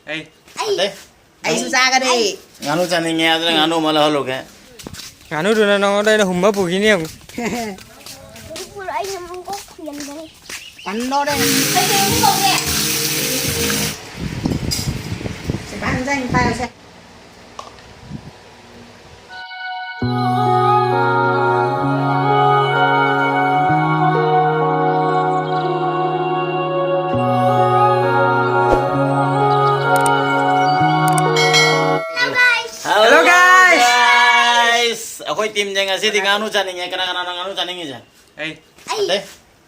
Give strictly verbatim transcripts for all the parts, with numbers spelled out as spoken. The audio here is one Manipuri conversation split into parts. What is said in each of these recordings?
ꯑꯩ ꯑꯩ ꯑꯇꯩ? ꯑꯩꯁꯨ ꯆꯥꯒꯅꯤ꯫ ꯉꯥꯅꯨ ꯆꯥꯅꯤꯡꯉꯦ, ꯑꯗꯨꯅ ꯉꯥꯅꯨ ꯑꯃ ꯂꯧꯍꯜꯂꯨꯒꯦ꯫ ꯉꯥꯅꯨꯗꯨꯅ ꯅꯉꯣꯟꯗ ꯑꯩꯅ ꯍꯨꯝꯕ ꯄꯨꯈꯤꯅꯤ ꯌꯦꯡꯉꯨ꯫ ꯄꯨꯄꯨ, ꯑꯩꯅ ꯑꯃꯨꯛ ꯀꯣꯛ ꯊꯤꯖꯤꯟꯒꯅꯤ꯫ ꯇꯟꯗꯣꯔꯦ꯫ ꯀꯩꯗꯧꯔꯤꯅꯣ ꯇꯧꯔꯦ? ꯁꯤ ꯄꯥꯏꯔꯣꯁꯦ, ꯄꯥꯏꯔꯣꯁꯦ꯫ Hello, guys! ꯑꯩꯈꯣꯏ ꯇꯤꯝꯁꯦ ꯉꯁꯤꯗꯤ ꯉꯥꯅꯨ ꯆꯥꯅꯤꯡꯉꯦ꯫ ꯀꯅꯥ ꯀꯅꯥꯅꯣ ꯉꯥꯅꯨ ꯆꯥꯅꯤꯡꯉꯤꯁꯦ? ꯑꯩ ꯑꯇꯩ?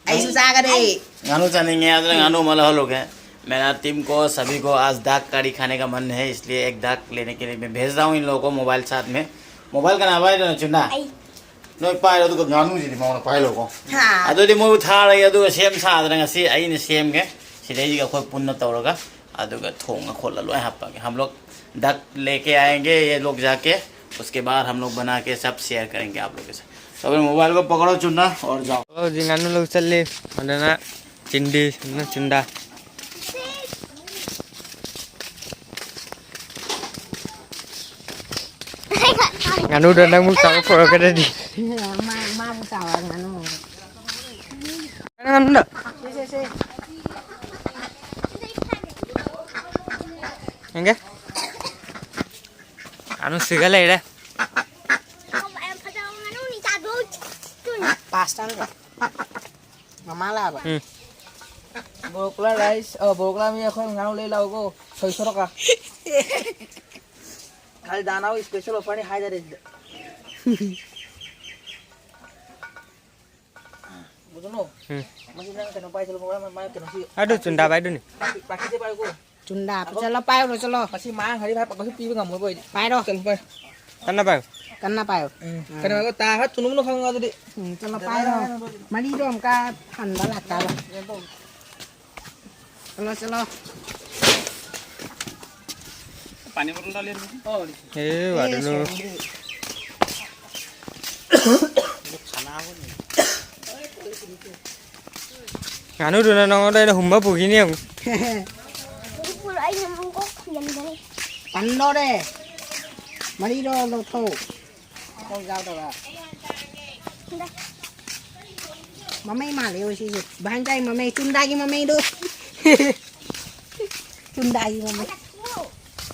ꯑꯩꯁꯨ ꯆꯥꯒꯅꯤ꯫ ꯉꯥꯅꯨ ꯆꯥꯅꯤꯡꯉꯦ, ꯑꯗꯨꯅ ꯉꯥꯅꯨ ꯑꯃ ꯂꯧꯍꯜꯂꯨꯒꯦ꯫ मेरा टीम को सभी को आज दाग कड़ी खाने का मन है, इसलिए एक दाग लेने के लिए मैं भेज रहा हूँ इन लोगों को मोबाइल साथ में। मोबाइल ꯀꯅꯥ ꯄꯥꯏꯗꯣꯏꯅꯣ, ꯆꯨꯟꯗꯥ? ꯑꯩ꯫ ꯅꯣꯏ ꯄꯥꯏꯔꯣ, ꯑꯗꯨꯒ ꯉꯥꯅꯨꯁꯤꯗꯤ ꯃꯉꯣꯟꯗ ꯄꯥꯏꯍꯜꯂꯣꯀꯣ꯫ ꯍꯥ꯫ ꯑꯗꯨꯗꯤ ꯃꯣꯏꯕꯨ ꯊꯥꯔꯒꯦ, ꯑꯗꯨꯒ ꯁꯦꯝ ꯁꯥꯗꯅ ꯉꯁꯤ ꯑꯩꯅ ꯁꯦꯝꯒꯦ꯫ ꯁꯤꯗꯩꯁꯤꯒ ꯑꯩꯈꯣꯏ ꯄꯨꯟꯅ ꯇꯧꯔꯒ ꯑꯗꯨꯒ ꯊꯣꯡꯉ ꯈꯣꯠꯂ ꯂꯣꯏ ꯍꯥꯞꯄꯒꯦ꯫ हम लोग दाग लेके आएंगे ये लोग जाके, उसके बाद हम लोग बना के सब शेयर करेंगे आप लोगों के साथ। तो अभी मोबाइल को पकड़ो चुन्ना और जाओ। ꯍꯧꯖꯤꯛ ꯉꯥꯅꯨ ꯂꯧ ꯆꯠꯂꯤ꯫ ꯑꯗꯨꯅ ꯆꯤꯟꯗꯤ, ꯑꯗꯨꯅ ꯆꯨꯟꯗꯥ꯫ ꯉꯥꯅꯨꯗꯣ ꯅꯪꯕꯨ ꯆꯥꯕ ꯄꯨꯔꯛꯀꯗ꯭ꯔꯗꯤ꯫ ꯃꯥ-, ꯃꯥꯕꯨ ꯆꯥꯎꯔ ꯉꯥꯅꯨ꯫ ꯉꯥꯅꯨꯗꯣ꯫ ꯁꯦ, ꯁꯦ, ꯁꯦ꯫ ꯌꯦꯡꯒꯦ꯫ ꯉꯥꯅꯨ ꯁꯤꯒ ꯂꯩꯔꯦ꯫ ꯄꯥꯁ ꯇꯥꯡꯈ꯭ꯔꯦ꯫ ꯃꯃꯥ ꯂꯥꯛꯑꯕ? ꯎꯝ꯫ ꯕꯣꯔꯣꯛꯂꯥ ꯔꯥꯏꯁ, ꯑ, ꯕꯣꯔꯣꯛꯂꯥ ꯃꯤ ꯑꯩꯈꯣꯏ ꯉꯥꯅꯨ ꯂꯩ ꯂꯥꯛꯎꯀꯣ꯫ ꯁꯣꯏ ꯁꯣꯔꯣꯛꯀ꯫ ꯈꯥꯂꯤ ꯗꯥꯅꯥꯎ ꯏꯁꯄꯦꯁꯦꯜ ꯑꯣꯐꯔꯅꯤ ꯍꯥꯏꯗꯔꯦ ꯁꯤꯗ꯫ ꯕꯨꯖꯅꯣ? ꯎꯝ꯫ ꯃꯁꯤ ꯅꯪ ꯀꯩꯅꯣ ꯄꯥꯏꯁꯤꯜꯂꯣ, ꯃꯥ, ꯃꯥ ꯀꯩꯅꯣꯁꯤ꯫ ꯑꯗꯨ ꯆꯨꯟꯗꯥ ꯄꯥꯏꯗꯨꯅꯤ꯫ ꯄꯥꯀꯤꯁꯦ ꯄꯥꯏꯌꯨꯀꯣ꯫ ꯆꯨꯟꯗꯥ, ꯆꯠꯂꯣ, ꯄꯥꯏꯔꯨꯔꯣ, ꯆꯠꯂꯣ꯫ ꯃꯁꯤ ꯃꯥꯡꯈ꯭ꯔꯗꯤ ꯚꯥꯏ ꯄꯥꯀꯤꯁꯦ ꯄꯤꯕ ꯉꯝꯃꯣꯏꯕ ꯑꯩꯗꯤ꯫ ꯄꯥꯏꯔꯣ꯫ ꯆꯠꯂꯣ, ꯄꯥꯏ꯫ ꯀꯟꯅ ꯄꯥꯏꯌꯨ꯫ ꯀꯟꯅ ꯄꯥꯏꯌꯨ꯫ ꯎꯝ꯫ ꯑꯥ꯫ ꯀꯩꯅꯣ ꯇꯥ ꯈꯔ ꯇꯨꯅꯨꯝꯅ ꯈꯪꯉꯣ ꯑꯗꯨꯗꯤ꯫ ꯎꯝ, ꯆꯠꯂꯣ, ꯄꯥꯏꯔꯣ꯫ ꯃꯔꯤꯗꯣ ꯑꯃꯨꯛꯀ ꯍꯟꯕ ꯂꯥꯛꯇꯥꯕ꯫ ꯆꯠꯂꯣ, ꯆꯠꯂꯣ꯫ पानी बोतल डाले। ए, वाडलो। ꯉꯥꯅꯨꯗꯨꯅ ꯅꯉꯣꯟꯗ ꯑꯩꯅ ꯍꯨꯝꯕ ꯄꯨꯈꯤꯅꯤ ꯌꯦꯡꯉꯨ꯫ ꯑꯩꯅ ꯑꯃꯨꯛ ꯀꯣꯛ ꯊꯤꯡꯖꯤꯟꯒꯅꯤ꯫ ꯄꯟꯗꯣꯔꯦ꯫ ꯃꯔꯤꯗꯣ ꯂꯧꯊꯣꯛ꯫ ꯀꯣꯛ ꯌꯥꯎꯗꯕ꯫ ꯁꯤꯗ꯫ ꯃꯃꯩ ꯃꯥꯜꯂꯦ ꯑꯣꯏ ꯁꯤꯁꯦ꯫ ꯚꯥꯏ ꯇꯥꯏ ꯃꯃꯩ꯫ ꯆꯨꯝꯗꯥꯒꯤ ꯃꯃꯩꯗꯣ꯫ ꯆꯨꯝꯗꯥꯒꯤ ꯃꯃꯩ꯫ ꯉꯥꯅꯨ꯫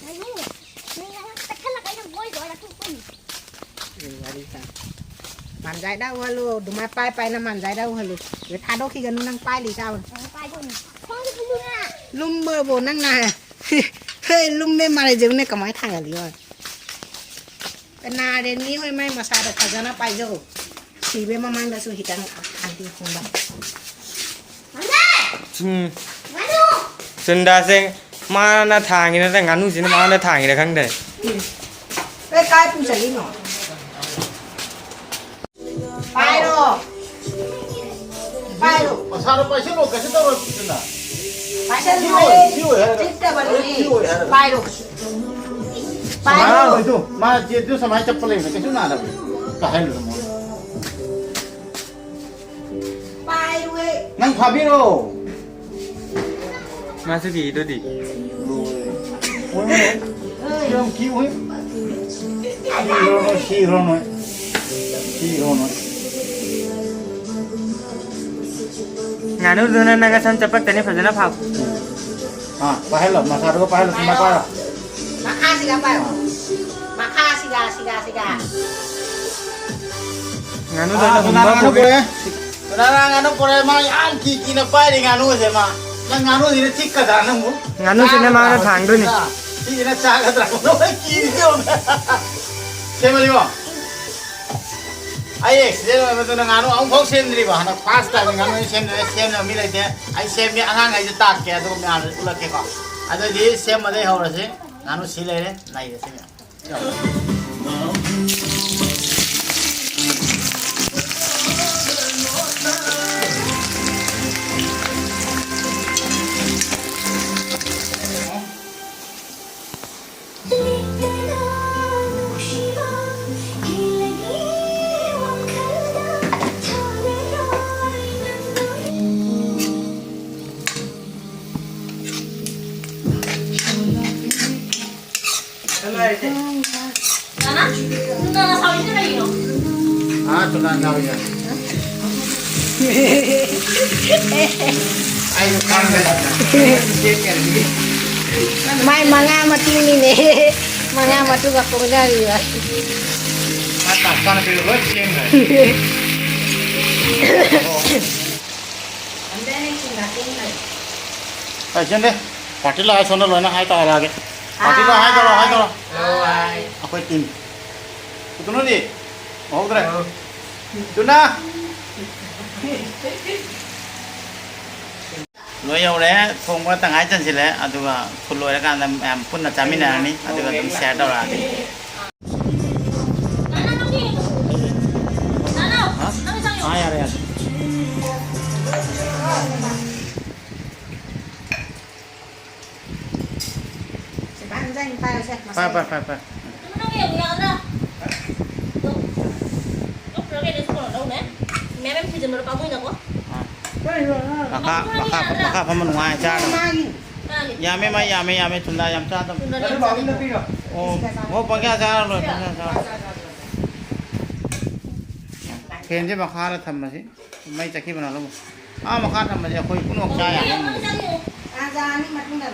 ꯉꯥꯅꯨ꯫ ꯅꯪ ꯀꯛꯊꯠꯂꯒ ꯑꯩꯅ ꯃꯣꯏꯗꯣ ꯑꯣꯏꯅ ꯇꯨꯞꯄꯅꯤ꯫ ꯎꯝ, ꯋꯥꯔꯤ ꯁꯥ꯫ ꯃꯥꯟꯖꯥꯏꯗ ꯎꯍꯜꯂꯨ꯫ ꯑꯗꯨꯃꯥꯏ ꯄꯥꯏ ꯄꯥꯏꯅ ꯃꯥꯟꯖꯥꯏꯗ ꯎꯍꯜꯂꯨ꯫ ꯑꯗ ꯊꯥꯗꯣꯛꯈꯤꯒꯅꯨ, ꯅꯪ ꯄꯥꯏ ꯂꯩ ꯇꯥꯕꯅꯤ꯫ ꯑ, ꯄꯥꯏꯗꯣꯏꯅꯤ꯫ ꯈꯣꯡꯁꯦ ꯈꯨꯝꯃꯨꯅꯦ꯫ ꯂꯨꯝꯕꯕꯨ ꯅꯪꯅ꯫ ꯍꯦ, ꯂꯨꯝꯃꯦ ꯃꯥꯜꯂꯦ, ꯖꯦꯕꯨꯅꯦ ꯀꯃꯥꯏ ꯊꯥꯡꯒꯠꯂꯤꯅꯣ? ꯀꯅꯥ ꯔꯦꯅꯤ ꯍꯣꯏ ꯃꯥꯏ ꯃꯁꯥꯗꯣ ꯐꯖꯅ ꯄꯥꯏꯖꯧ꯫ ꯁꯤꯕꯩ ꯃꯃꯥꯡꯗꯁꯨ ꯈꯤꯇꯪ ꯍꯥꯏꯗꯤ ꯈꯣꯡꯕ꯫ ꯎꯝ꯫ ꯆꯨꯟꯗꯥꯁꯦ ꯃꯥꯅ ꯊꯥꯡꯉꯤꯔ ꯅꯠꯇ꯭ꯔ ꯉꯥꯅꯨꯁꯤꯅ ꯃꯥꯅ ꯊꯥꯡꯉꯤꯔ ꯈꯪꯗ꯭ꯔꯦ꯫ ꯀꯩ ꯀꯥꯏ ꯄꯨꯁꯜꯂꯤꯅꯣ? ꯄꯥꯏꯔꯣ꯫ ꯄꯥꯏꯔꯣ꯫ ꯃꯁꯥꯗꯣ ꯄꯥꯏꯁꯤꯜꯂꯣ, ꯀꯩꯁꯨ ꯇꯧꯔꯣꯏ ꯄꯨꯁꯤꯜꯂ꯫ ꯄꯥꯏꯁꯜꯂꯣ꯫ ꯁꯤ ꯑꯣꯏ, ꯁꯤ ꯑꯣꯏ ꯍꯥꯏꯔꯒ꯫ ꯆꯤꯛꯇꯕꯅꯤ꯫ ꯁꯤ ꯑꯣꯏ ꯍꯥꯏꯔꯒ꯫ ꯄꯥꯏꯔꯣ꯫ ꯄꯥꯏꯔꯣ꯫ ꯁꯨꯃꯥꯏꯅ ꯑꯣꯏꯗꯣ꯫ ꯃꯥ ꯖꯦꯠꯇꯨ ꯁꯨꯃꯥꯏꯅ ꯆꯠꯄ ꯂꯩꯕꯅꯦ, ꯀꯩꯁꯨ ꯅꯥꯗꯕꯅꯦ꯫ ꯀꯥꯍꯜꯂꯨ ꯃꯉꯣꯟꯗ꯫ ꯄꯥꯏꯔꯨꯍꯦ꯫ ꯅꯪ ꯐꯥꯕꯤꯔꯣ꯫ ꯃꯥꯁꯨ ꯀꯤꯗꯨꯗꯤ꯫ ꯂꯣꯏꯔꯦ꯫ ꯍꯣꯏ, ꯍꯣꯏ꯫ ꯌꯥꯝ ꯀꯤ ꯑꯣꯏ꯫ ꯁꯤꯈ꯭ꯔꯣ ꯅꯣꯏ, ꯁꯤꯈ꯭ꯔꯣ ꯅꯣꯏ꯫ ꯁꯤꯈ꯭ꯔꯣ ꯅꯣꯏ꯫ ꯉꯥꯅꯨꯗꯨꯅ ꯅꯪ ꯑꯁꯝ ꯆꯄꯛꯇꯅꯤ ꯐꯖꯅ ꯐꯥꯎ꯫ ꯑꯥ, ꯄꯥꯏꯍꯜꯂꯣ, ꯃꯁꯥꯗꯨꯒ ꯄꯥꯏꯍꯜꯂꯣ, ꯁꯨꯃꯥꯏꯅ ꯄꯥꯏꯔꯣ꯫ ꯃꯈꯥꯁꯤꯒ ꯄꯥꯏꯌꯣ꯫ ꯃꯈꯥꯁꯤꯒ, ꯁꯤꯒ, ꯁꯤꯒ꯫ ꯉꯥꯅꯨꯗꯣ ꯑꯥ, ꯑꯩꯅ ꯀꯅꯥ ꯍꯨꯝꯕ ꯉꯥꯅꯨ ꯄꯨꯒꯦ꯫ ꯄꯨꯔꯛꯑꯦ? ꯀꯅꯥ ꯉꯥꯅꯨ ꯄꯨꯔꯛꯑꯦ? ꯃꯥ ꯌꯥꯝ ꯀꯤ ꯀꯤꯅ ꯄꯥꯏꯔꯤ ꯉꯥꯅꯨꯁꯦ ꯃꯥ꯫ ꯅꯪ ꯉꯥꯅꯨꯁꯤꯅ ꯆꯤꯛꯀꯗ꯭ꯔꯥ ꯅꯪꯕꯨ? ꯉꯥꯅꯨꯁꯤꯅ ꯃꯥꯅ ꯆꯥꯒꯗ꯭ꯔꯥ ꯊꯥꯡꯗꯣꯏꯅꯤ꯫ ꯁꯤꯁꯤꯅ? ꯁꯤꯁꯤꯅ ꯆꯥꯒꯗ꯭ꯔꯥ? ꯅꯣꯏ ꯀꯤꯔꯤꯁꯦ ꯌꯦꯡꯉꯨꯅꯦ꯫ ꯁꯦꯝꯃꯁꯤꯀꯣ? ꯑꯩ ꯑꯦꯛꯁꯤꯗꯦꯟ ꯑꯣꯏꯕꯗꯨꯅ ꯉꯥꯅꯨ ꯑꯃꯨꯛꯐꯥꯎ ꯁꯦꯝꯗ꯭ꯔꯤꯕ꯫ ꯍꯟꯗꯛ ꯐꯥꯔꯁ ꯇꯥꯏꯝ ꯉꯥꯅꯨ ꯑꯩ ꯁꯦꯝꯗꯣꯏꯅꯦ꯫ ꯁꯦꯝꯅꯕ ꯃꯤ ꯂꯩꯇꯦ꯫ ꯑꯩ ꯁꯦꯝꯒꯦ, ꯑꯉꯥꯡꯈꯩꯁꯨ ꯇꯥꯛꯀꯦ, ꯑꯗꯨꯒ ꯃꯌꯥꯝꯗ ꯎꯠꯂꯛꯀꯦꯀꯣ꯫ ꯑꯗꯨꯑꯣꯏꯗꯤ ꯁꯦꯝꯕꯗꯩ ꯍꯧꯔꯁꯤ꯫ ꯉꯥꯅꯨ ꯁꯤ ꯂꯩꯔꯦ, ꯅꯩꯔꯁꯤ ꯃꯌꯥꯝ꯫ ꯅꯅꯥ? ꯅꯨꯡꯗꯥꯡ ꯁꯥꯎꯔꯤꯁꯤꯅ ꯀꯩꯒꯤꯅꯣ? ꯑꯥ, ꯗꯨꯀꯥꯟ ꯁꯥꯎꯔꯤꯁꯦ꯫ ꯑꯩꯁꯨ ꯈꯪꯗꯦ꯫ ꯃꯥꯏ ꯃꯉꯥ ꯃꯇꯨꯅꯤꯅꯦ꯫ ꯃꯉꯥ ꯃꯇꯨꯒ ꯀꯣꯡꯅꯔꯤꯕ꯫ ꯃꯥ ꯇꯥꯁ ꯀꯥꯟꯅ ꯄꯤꯔꯛ ꯂꯣꯏ ꯆꯦꯟꯈ꯭ꯔꯦ꯫ ꯑꯩ ꯆꯦꯟꯗꯦ꯫ ꯄꯥꯔꯇꯤ ꯂꯥꯛꯑ ꯁꯣꯝꯗ ꯂꯣꯏꯅ ꯍꯥꯏ ꯇꯧꯔꯛꯑꯒꯦ꯫ ꯄꯥꯔꯇꯤ ꯂꯥꯛꯑ ꯍꯥꯏ ꯇꯧꯔꯣ, ꯍꯥꯏ ꯇꯧꯔꯣ꯫ ꯑꯩꯈꯣꯏ ꯇꯤꯝ꯫ ꯀꯩꯅꯣꯗꯤ ꯎꯍꯧꯗ꯭ꯔꯦ꯫ ꯇꯨꯅ꯫ ꯂꯣꯏ ꯌꯧꯔꯦ꯫ ꯊꯣꯡꯕ ꯇꯪꯈꯥꯏ ꯆꯟꯁꯤꯜꯂꯦ꯫ ꯑꯗꯨꯒ ꯐꯨꯜ ꯂꯣꯏꯔꯀꯥꯟꯗ ꯃꯌꯥꯝ ꯄꯨꯟꯅ ꯆꯥꯃꯤꯟꯅꯔꯅꯤ꯫ ꯑꯗꯨꯒ ꯑꯗꯨꯝ ꯁꯤꯌꯥꯔ ꯇꯧꯔꯛꯑꯒꯦ꯫ ꯍꯥ? ꯑꯥ, ꯌꯥꯔꯦ, ꯌꯥꯔꯦ꯫ ꯁꯦ, ꯚꯥꯏ, ꯏꯟꯖꯥꯡ ꯄꯥꯏꯔꯁꯦ, ꯄꯥꯏ, ꯃꯁꯥꯏ꯫ ꯄꯥꯏ, ꯄꯥꯏ, ꯄꯥꯏ꯫ ꯃꯈꯥ, ꯃꯈꯥ, ꯃꯈꯥ ꯐꯝꯕ ꯅꯨꯡꯉꯥꯏ, ꯆꯥꯔꯣ꯫ ꯌꯥꯝꯃꯦ, ꯃꯥ ꯌꯥꯝꯃꯦ, ꯌꯥꯝꯃꯦ, ꯊꯨꯝꯗꯥ ꯌꯥꯝ ꯆꯥꯗꯕ꯫ ꯑꯣ, ꯍꯣ, ꯄꯪꯆꯥ ꯆꯥꯔ ꯂꯣꯏꯔꯦ, ꯄꯪꯆꯥ ꯆꯥꯔ ꯂꯣꯏꯔꯦ꯫ ꯐꯦꯟꯁꯦ ꯃꯈꯥꯗ ꯊꯝꯃꯁꯤ꯫ ꯃꯩ ꯆꯠꯈꯤꯕꯅ ꯑꯗꯨꯝ꯫ ꯑꯥ ꯃꯈꯥ ꯊꯝꯃꯁꯦ ꯑꯩꯈꯣꯏ ꯄꯨꯝꯅꯃꯛ ꯆꯥ ꯌꯥꯅꯤ꯫ ꯇꯥꯟꯖꯥ ꯑꯅꯤ ꯃꯇꯨꯡꯗ꯫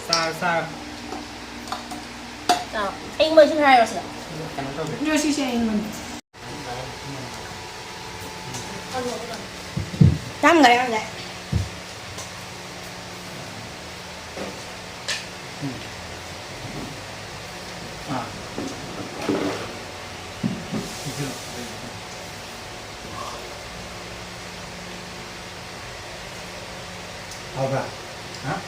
ꯆꯥꯔꯣ, ꯆꯥꯔꯣ꯫ ꯆꯥꯔꯣ꯫ ꯑꯌꯤꯡꯕ ꯏꯁꯤꯡ ꯍꯥꯏꯔꯣ ꯁꯤꯗ꯫ ꯀꯩꯅꯣ ꯇꯧꯒꯦ꯫ ꯉꯁꯤꯁꯦ ꯑꯌꯤꯡꯕꯅꯤ꯫ ꯆꯥꯝꯈ꯭ꯔꯦ ꯍꯧꯖꯤꯛ꯫ ꯎꯝ꯫ ꯑꯥ꯫ ꯍꯥꯎꯕ꯭ꯔꯥ? ꯍꯥ?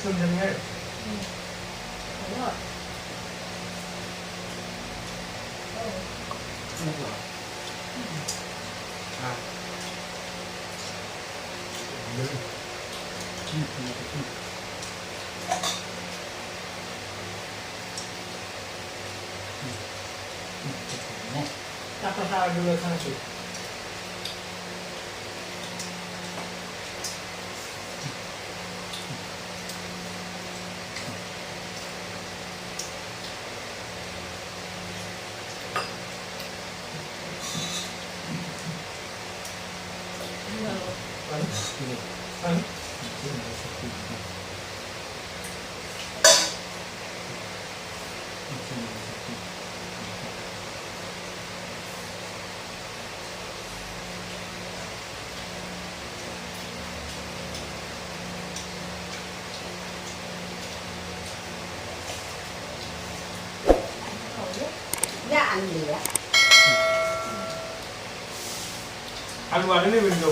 ꯊꯨꯝꯗꯅꯤ ꯍꯥꯏꯔꯣ? ꯆꯥꯛꯇꯣ ꯆꯥꯔꯗꯤ ꯂꯣꯏ ꯈꯪꯉꯛꯈꯤꯅꯤ꯫ ꯌꯥꯝꯗꯦꯗ꯫ ꯑꯂꯨ ꯑꯥꯗ ꯂꯩꯕꯅꯤꯗꯣ꯫